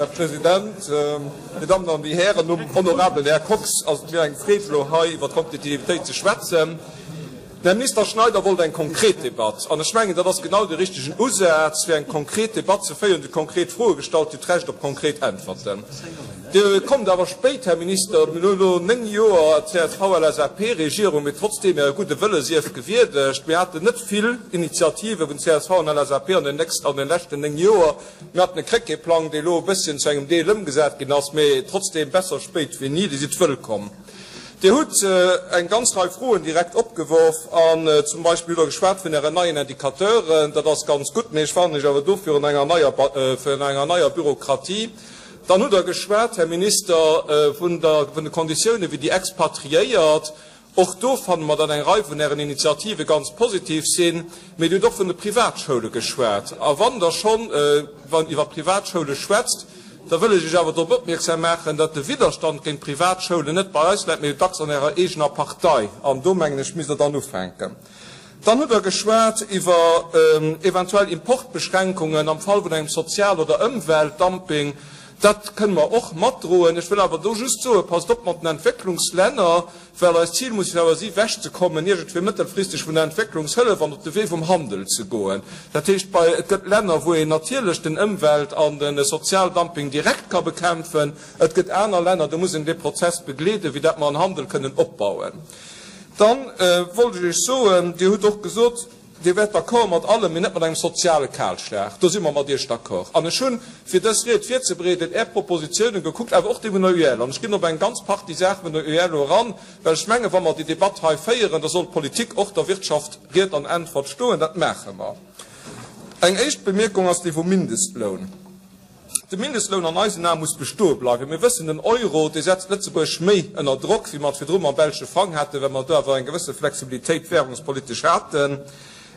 Här President, Dir Dammen an Dir Hären, nom honorabelen Här Kox ass et mir eng Freed, elo hei iwwer d'Kompetitivitéit ze schwätzen. Den Här Minister Schneider wollt eng konkret Debatt, an ech mengen, dat ass genau de richtegen Usaz, fir eng konkret Debatt ze féieren. Dir hutt konkret Froe gestallt, Dir hutt Recht op konkret Äntwerten. Dir kommt awer spéit, Här Minister. Mir hunn elo 9 Joer CSV-LSAP-Regierung, mee trotzdeem, Äre gudde Wëlle sief gewierdegt, mir haten net vill Initiative vun csv an LSAP an den leschten 9 Joer. Mir haten e Kréckeplang, dee elo e bësschen zu engem Deel ëmgesat ginn ass, mee trotzdeem, besser spéit wéi ni. Dir sidd wëllkomm. Dir hutt eng ganz Rei Froen direkt opgeworf an zum Beispill hutt Der geschwat vun Ären neien Indicateuren. Dat ass ganz gutt, mee ech warnen Iech awer do virun enger neier, virun enger neier Bürokratie. Dann hutt Der geschwat, Här Minister, vun der, vun de Konditiounen, wéi déi Expatriéiert Och do fanne mer, datt eng Rei vun Ären Initiative ganz positiv sinn. Mee Dir hutt och vun de Privatschoule geschwat. A wann Der schonn iwwer Privatschoule schwätzt, da wëll ech Iech awer drop opmierksam maachen, datt de Widderstand géint d'Privatschoulen net bei eis läit, mee dacks an Ärer eegener Partei. An do, mengen ech, misst Der dann ufänken. Dann hutt Der geschwat iwwer eventuell Importbeschränkungen am Fall vun engem Sozial oder Ëmweltdumping. Dat kënne mer och matdroen. Ech wëll awer do just soen, Passt op mat den Entwécklungslänner, well eist Zil muss jo awer si wechzekommen iergendwéi mëttelfristeg vun der Entwécklungshëllef an op de Wee vum Handel ze goen. Dat heescht, bei, et gëtt Länner, wou een natierlech den Ëmwelt an de Sozialdumping direkt ka bekämpfen. Et gëtt aner Länner, do muss een dee Prozess begleeden, wéi dat mer en Handel kënnen opbauen. Dann wollt ech Iech soen, Dir hutt och gesot, Dir wäert d'accord mat allem, mee net mat engem soziale Kahlschlag. Do si mer mat Iech d'accord. An ech hunn, fir dës Ried virzebereeden, Är Propositionen gekuckt, awer och déi vun der UEL. An ech ginn op eng ganz Partie Saache vun der UEL elo eran, well ech mengen, wa mer déi Debatt hei féieren, da soll d'Politik och der Wirtschaft Ried an Äntwert stoen. Dat maache mer. Eng éischt Bemierkung ass déi vum Mindestloun. De Mindestloun an eisen Ae muss bestoe bleiwen. Mir wëssen, den Euro, dee setzt Lëtzebuerg méi ënner Drock, wéi mer et virdru mam belsche Frang haten, well mer do awer eng gewësse Flexibilitéit währungspolitesch haten.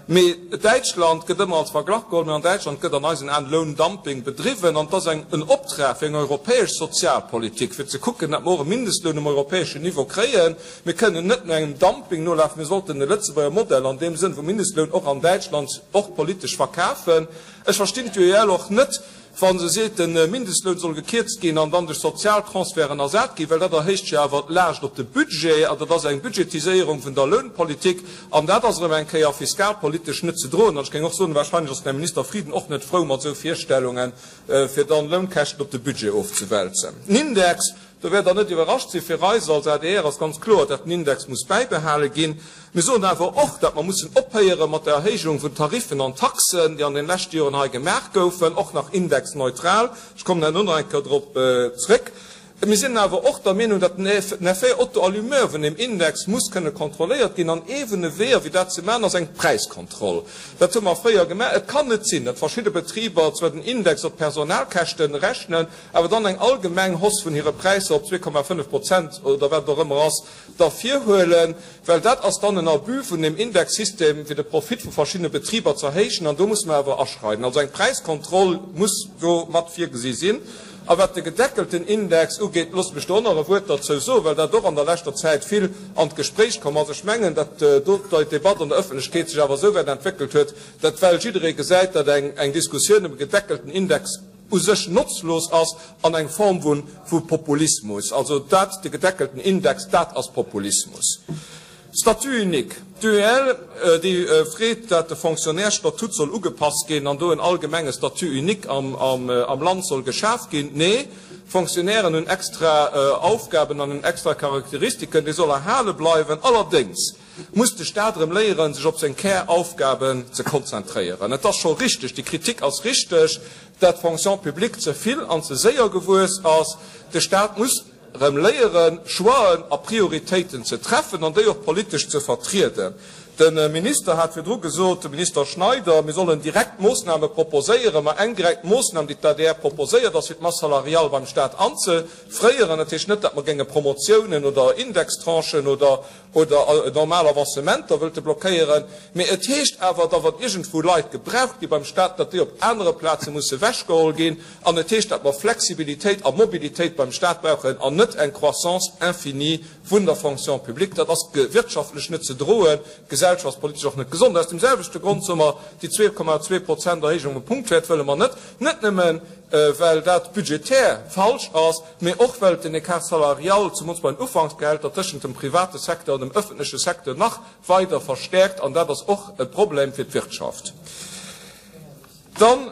Mee Däitschland gëtt ëmmer als Verglach geholl, mee an Däitschland gëtt an eisen Aen Loundumping bedriwwen. An et ass eng en Optrag fir eng europäesch Sozialpolitik, fir ze kucken, datt mer och e Mindestloun um europäeschen Niveau kréien. Mir kënnen net no engem Dumping nolafen. Mir sollten de Lëtzebuerger Modell an deem Sënn vum Mindestloun och an Däitschland och politesch verkafen. Ech verstinn d'UEL och net, wa se seet, de Mindestloun soll gekierzt ginn an dann duerch Sozialtransferten ersat ginn, well dat erhéicht jo awer d'Laascht op de Budget an dat ass eng Budgetiséierung vun der Lounpolitik an dat ass erëm eng Kéier fiskalpolitesch net ze droen. An ech géing och soen, wahrscheinlech ass den Här Minister Frieden och net frou mat esou Virstellungen, fir dann Lounkäschten op de Budget ofzewälzen. Den Index, Do wäert Der net iwwerrascht sinn, fir eis als adr ass ganz kloer, dat den Index muss bäibehale ginn. Mir soen awer och, dat mer mussen ophéiere mat der Erhéijung vun Tariffen an Taxen, déi an den leschte Joren hei gemaach goufen, och nach indexneutral. Ech kommen herno nach eng Kéier drop zréck. Mir sinn awer och der Meenung, dat den Effet auto-allumeur vun deem Index muss kënne kontrolléiert ginn. An ee vun de Weeër, fir dat ze maachen, ass eng Präiskontroll. Dat hu mer fréier gemaach. Et kann net sinn, dat verschidde Betriber zwar den Index op d'Personalkäschten rechnen, awer dann eng allgemeng Hausse vun hire Präisser op 2,5 Prozent oder wat et och ëmmer ass, da virhuelen, well dat ass dann en Abus vun deem Indexsystem, fir de Profit vu verschiddene Betriber ze erhéijen, an do musse mer awer aschreiden. Also eng Präiskontroll muss do mat virgesi sinn. A wat de gedeckelten Index ugeet, loosst mech do och nach e Wuert derzou soen, well dat och an der leschter Zäit vill an d'Gespréich komm ass. Ech mengen, datt do d'Debatt an der Ëffentlechkeet sech awer esou wäit entwéckelt huet, datt well jidderee gesäit, datt eng Diskussioun ëm e gedeckelten Index u sech notzlos ass an eng Form vu Populismus. Also dat, de gedeckelten Index, dat ass Populismus. Statut unique, D'UEL, déi freet, dat de Fonctionnaires-Statut soll ugepasst ginn an do en allgemenge Statut unique am Land soll geschaf ginn. Nee, d'Fonctionnairen hunn extra Aufgaben an hunn extra Charakteristiken, déi soll erhale bleiwen. Allerdéngs muss de Staat erëm léieren, sech op seng Käraufgaben ze konzentréieren. Et ass scho richteg, déi Kritik ass richteg, dat d'Fonction publique ze vill an ze séier gewuess ass. De Staat muss erëm léieren, Choixen a Prioritéiten ze treffen an déi och politesch ze vertrieden. De Minister hat virdru gesot, de Minister Schneider, mir sollen direkt Moosname proposéieren. Ma eng direkt Moosnam, déi d'ADR proposéiert, ass fir d'Masse salariale beim Staat anzefréieren. Dat heescht net, datt mer géinge Promotiounen oder Indextranchen oder oder normal Avancementer wëllte blockéieren, mee et heescht awer, datt wann iergendwou Leit gebraucht gi beim Stat, datt déi op anere Plaze musse ewechgeholl ginn. An et heescht, datt mer Flexibilitéit a Mobilitéit beim Stat brauchen an net eng Croissance infinie vun der Fonction publique. Dat ass wirtschaftlech net ze droen. gesellschaftspolitesch och net gesond. Aus deem selwechte Grond soe mer, déi 2,2 Prozent Erhéijung um Punktwäert wëlle mer net, net nëmmen, well dat budgetär falsch ass, mee och well et den Écart salarial, zumools bei den Ufanksgehälter, tëschent dem private Secteur an dem öffentleche Secteur nach weider verstärkt, an dat ass och e Problem fir d'Wirtschaft. Dann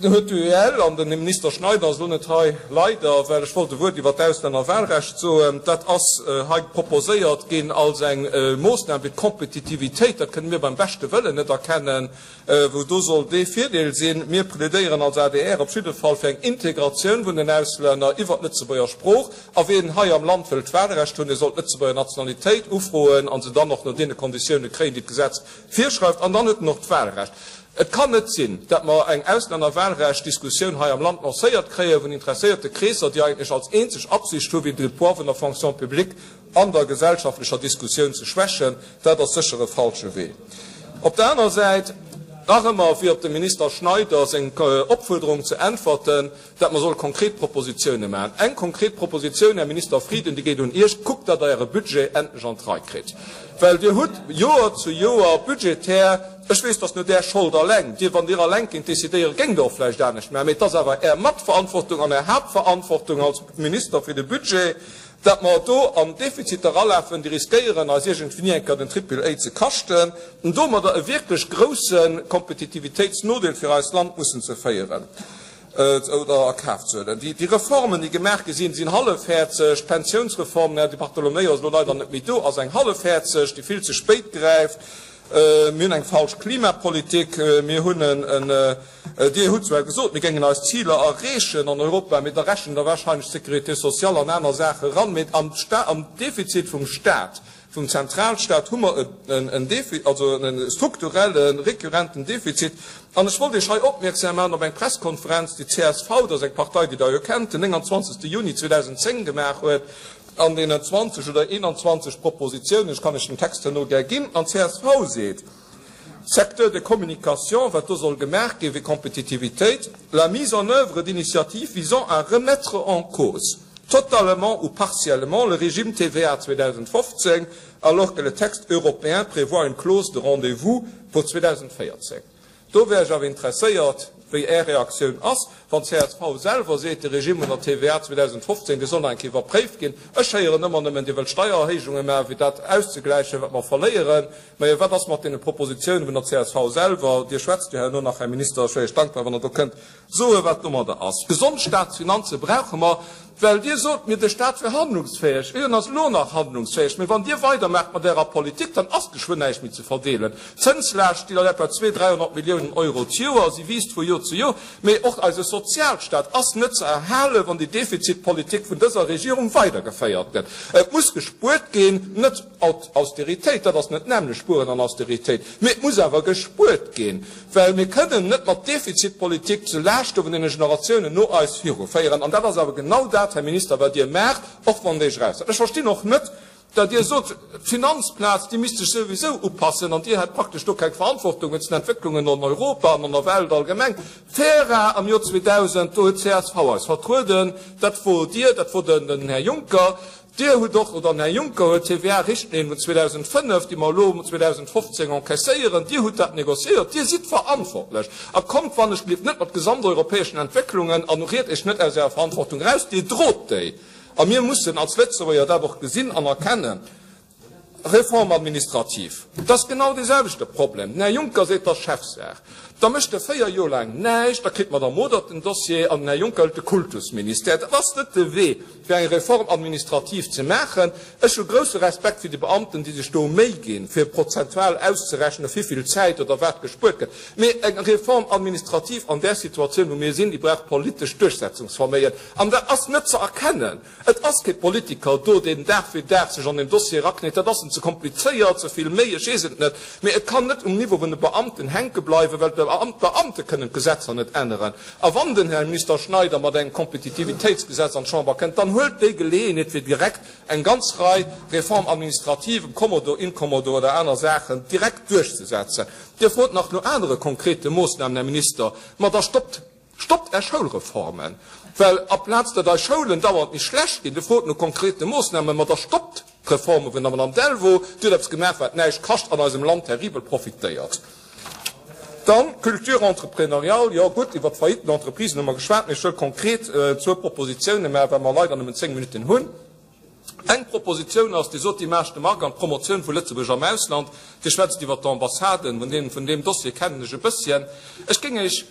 huet d'UEL, an den Här Minister Schneider ass elo net hei, leider, well ech wollt e Wuert iwwert d'Auslännerwahlrecht soen, dat ass hei proposéiert ginn als eng Moossnam fir d'Kompetitivitéit, dat kënne mir beim beschte Wëllen net erkennen, wou do soll dee Virdeel sinn. Mir plädéieren als adr op jidde Fall fir eng Integratioun vun den Auslänner iwwert d'Lëtzebuerger Sprooch. A wien hei am Land wëllt d'Wahlrecht hunn, dee soll d'Lëtzebuerger Nationalitéit ufroen a se dann och no deene Konditioune kréien, déi d'Gesetz virschreift. An dann huet en och d'Wahlrecht. Et kann net sinn, dat mer eng Auslännerwahlrecht-Diskussioun hei am Land lancéiert kréie vun interesséierte Kreesser, déi eigentlech als eenzeg Absicht hu fir de Poids vun der Fonction publique an der gesellschaftlecher Diskussioun ze schwächen. Dat ass sécher e falsche Wee. Op der anerer Säit, nach ëmmer fir op dem Minister Schneider seng Opfuerderung ze äntwerten, dat mer solle konkret Propositione maachen. Eng konkret Propositioun, Här Minister Frieden, déi geet un Iech, Kuckt, datt Der Äre Budget endlech an d'Rei kritt, well Dir hutt Joer zu Joer budgetär, ech weess, dass net Är Schold alleng, Dir, wann Dir alleng géingt decidéieren, géingt Der och vläicht anescht maachen, mee et ass awer Är Matverantwortung an Är Haaptverantwortung als Minister fir de Budget, dat mer do an Defiziter eralafen, déi riskéieren, eis iergendwéini eng Kéier den Triple A ze kaschten, an domadder e wierklech grousse Kompetitivitéitsnodeel fir eist Land mussen ze féieren. Oder a Kaf ze huelen. Déi Reformen, déi gemaach gi sinn, sinn hallefhäerzeg. D'Pensiounsreform, den Här Di Bartolomeo ass elo leider net méi do, ass eng hallefhäerzeg, déi vill ze spéit gräift. Mir hunn eng falsch Klimapolitik. Mir hunn en, Dir hutt zwar gesot, mir géingen eis Ziler erreechen an Europa, mee da rechent Der wahrscheinlech d'Sécurité sociale an aner Saache eran. Mee am Defizit vum Stat Vum Zentralstaat hu mer en Defi-, also e strukturellen, rekurrenten Defizit. An ech wollt Iech hei opmierksam maachen op eng Presskonferenz, déi d'CSV, dat ass eng Partei, déi Der jo kennt, den 29. Juni 2010 gemaach huet, an deenen 20 oder 21 Propositionen, ech kann Iech den Text herno gär ginn, an d'CSV seet, Secteur de communication, wat do soll gemaach ginn fir Kompetitivitéit, la mise en œuvre d'initiatives visant à remettre en cause totalement ou partiellement le régime TVA 2015, alors que le texte européen prévoit une clause de rendez-vous pour 2014. Do wär ech awer interesséiert, wéi Är Reaktioun ass, wann d'CSV selwer seet, de Regime vun der TVA 2015, dee soll nach eng Kéier iwwerpréift ginn. Ech héieren ëmmer nëmmen, Dir wëllt Steiererhéijunge maachen, fir dat auszegläichen, wat mer verléieren. Mä wat ass mat deene Propositiounen vun der csv selwer? Dir schwätzt jo herno nach, Här Minister, ech wär Iech dankbar, wann Der do kënnt soen, wat domadder ass. Gesond Staatsfinanze brauche mer, well Dir sot mir, de Staat wär handlungsfäeg. Jo, en ass elo nach handlungsfäeg, mä wann Dir weidermaacht mat Ärer Politik, dann ass geschwënn näischt méi ze verdeelen. D'Zënslaascht, déi läit etwa 200, 300 Milliounen Euro d'Joer, si wiisst vu Joer zu Joer. Mä och eise Sozialstaat ass net ze erhalen, wann déi Defizitpolitik vun dëser Regierung weidergeféiert gëtt. Et muss gespuert ginn, net. Austeritéit, dat ass net d'nämmlecht, Spueren an Austeritéit, mee et muss awer gespuert ginn, well mir kënnen net mat Defizitpolitik zu Laaschte vun deene Generatiounen no eis viruféieren. An dat ass awer genau dat, Här Minister, wat Dir maacht, och wann Der Iech eraushaalt. Ech verstinn och net, datt Dir sot, d'Finanzplaz, déi misst sech souwisou upassen an Dir hätt praktesch do keng Verantwortung wéinst den Entwécklungen an Europa an an der Welt allgemeng. D'Fera am Joer 2000, do huet csv eis vertrueden, dat wor Dir, dat wor den Här Juncker. Dir hutt och, oder den Här Juncker huet d'TVA-Richtlinn vun 2005, déi mer elo 2015 encaisséieren, Dir hutt dat négociéiert, Dir sidd verantwortlech. A kommt wannechgelift net mat gesamteuropäeschen Entwécklungen an riet Iech net aus Ärer Verantwortung eraus. Dir drot déi. A mir mussen als Lëtzebuerger dat och gesinn an erkennen. Réforme administrative, dat ass genau dee selwechte Problem. Den Här Juncker seet, dat ass Chefsaach. Da mécht e 4 Joer laang näischt, da kritt d'Madame Modert den Dossier an den Här Juncker hëlt de Kultusministère. Dat ass net de Wee, fir eng Réforme administrative ze maachen. Ech hu grousse Respekt fir déi Beamten, déi sech do Méi ginn, fir prozentual auszerechnen, wivill Zäit oder wat gespuert gëtt. Mee eng Réforme administrative an där Situatioun, wou mir sinn, déi brauch politescht Duerchsetzungsverméigen. An dat ass net ze erkennen. Et ass kee Politiker do, deen Dag fir Dag sech an deen Dossier eraknéit. Dat ass en ze komplizéiert, ze vill Méi, ech weess et net. Mee et kann net um Niveau vun de Beamten hänke bleiwen, well d'Beamte kënnen d'Gesetzer net änneren. A wann den Här Minister Schneider mat engem Kompetitivitéitsgesetz an d'Chamber kënnt, dann huelt déi Geleeënheet, fir direkt eng ganz Rei Réformes administratives, Kommodo, Inkommodo oder aner Saachen, direkt duerchzesetzen. Dir frot nach no anere konkrete Moossnamen, Här Minister. Ma da stoppt Stoppt Är Schoulreformen, well aplaz datt eis Schoulen dauernd méi schlecht ginn, Dir frot no konkrete Moossnamen, ma da stoppt! D'Reforme vun der Madame Delvaux, déi huet eppes gemaach, wat näischt kascht an eisem Land terribel profitéiert. Dann d'Culture entrepreneuriale, jo gutt, iwwert d'Failliten d'entreprisen hu mer geschwat, mee ech wëll konkret zwou Propositionen maachen, well mer leider nëmmen 10 Minutten hunn. Eng Propositioun ass, Dir sot, d'Image de marque an d'Promotioun vu Lëtzebuerg am Ausland. Dir schwätzt iwwert d'Ambassaden, vun deem, vun deem Dossier kennen ech e bësschen. Ech géing Iech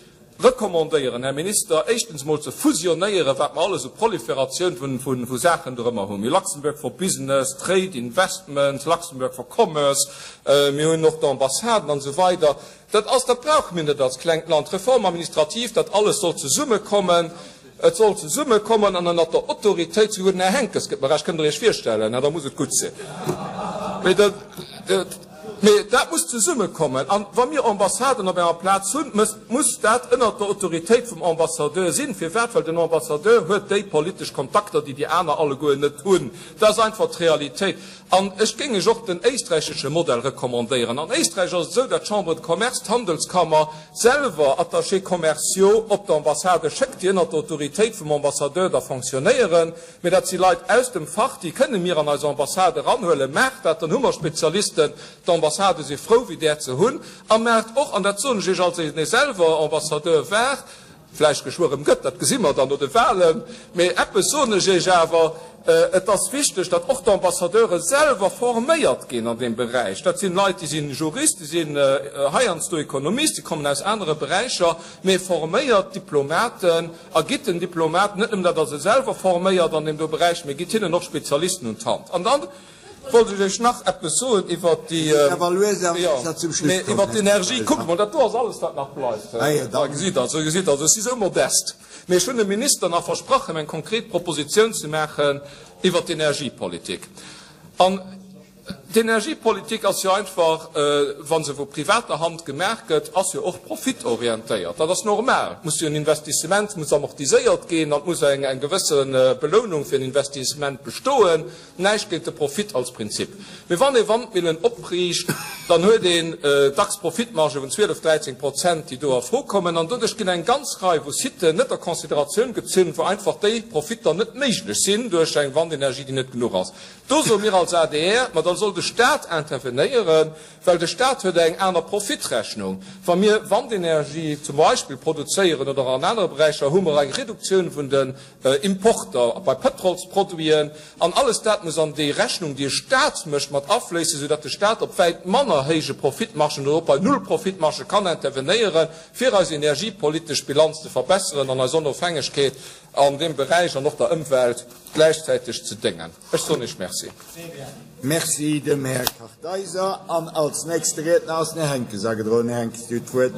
recommandéieren, Här Minister, éischtens emol ze fusionéieren, wat mer alles u Proliferatioun vun, vun, vu Saachen dorëmmer hunn. Mir hu Luxembourg for Business, Trade, Investment, Luxembourg for Commerce, mir hunn och d'Ambassaden an esou weider. Dat ass, dat brauche mir net als klengt Land. Réforme administrative, dat alles soll zesummekommen. Et soll zesummekommen an ënnert der Autoritéit, souguer den Här Henckes gëtt mer Recht, kënnt Der Iech virstellen, da muss et gutt sinn. Mee dat, mee dat muss zesummekommen. An wa mir Ambassaden op enger Plaz hunn, muss dat ënnert der Autoritéit vum Ambassadeur sinn. Firwat? Well den Ambassadeur huet déi politesch Kontakter, déi déi aner alleguer net hunn. Dat ass einfach d'Realitéit. An ech géing Iech och den éisträichesche Modell recommandéieren. An Éisträich ass et esou, datt d'Chambre de Commerce, d'Handelskammer, selwer Attachés commerciaux op d'Ambassade schéckt, déi ënnert der Autoritéit vum Ambassadeur da fonctionnéieren. Mee dat si Leit aus dem Fach, déi kënne mir an eis Ambassade eranhuelen. Maacht dat, dann hu mer Spezialisten. D'Ambassade si frou, wéi där ze hunn. A maacht och, an dat soen ech Iech als een, dee selwer Ambassadeur war, vläicht geschwë rëm gëtt, dat gesi mer dann no de Wahlen, mee eppes soen ech Iech awer, Et ass wichteg, datt och d'Ambassadeure selwer forméiert ginn an deem Beräich. Dat sinn Leit, déi si Jurist, déi sinn heiansdo Ekonomist, déi kommen aus anere Beräicher, mee forméiert Diplomaten a gitt den Diplomaten net nëmmen dat, datt se selwer forméiert an deem do Beräich, mee gitt hinnen och Spezialisten un d'Hand. An dann wollt ech Iech nach eppes soen iwwert déi, jo, mee iwwert d'Energie. Kuckt emol, dat do ass alles, wat nach bleift. Hei, gesitt Der, gesitt Der, ech si sou modest. Mee ech hunn dem Minister nach versprach, em eng konkret Propositioun ze maachen iwwert d'Energiepolitik. An d'Energiepolitik ass jo einfach, wa se vu privater Hand gemaach gëtt, ass jo och profitorientéiert. Dat ass normal. Et muss jo en Investissement muss amortiséiert ginn an et muss eng gewësse Belounung fir en Investissement bestoen. Näischt géint de Profit als Prinzip. Mee wann ee Wandmillen opriicht, dann huet een dacks Profitmargë vun 12, 13 Prozent, déi do a Fro kommen. An doduerch ginn eng ganz Rei vu Siten net a Consideratioun gezunn, wou einfach déi Profitter net méiglech sinn duerch eng Wandenergie, déi net genuch ass. Do soe mir als adr, ma da soll de Stat intervenéieren, well de Stat huet eng aner Profitrechnung. Wa mir Wandenergie zum Beispill produzéieren oder an anere Beräicher, hu mer eng Reduktioun vun de Importer bei Pëtrolsproduiten, an alles dat muss an déi Rechnung, déi e Staat mécht, mat afléissen, soudatt de Staat op wäit manner héije Profitmargen oder och bei null Profitmarge kann intervenéieren, fir eis energiepolitesch Bilanz ze verbesseren an eis Onofhängegkeet an deem Beräich an och der Ëmwelt gläichzäiteg ze déngen. Ech soen Iech Merci. Merci dem Här Kartheiser. An als nächste Riedner ass den Här Henckes agedroen. Här Henckes, Dir hutt d'Wuert.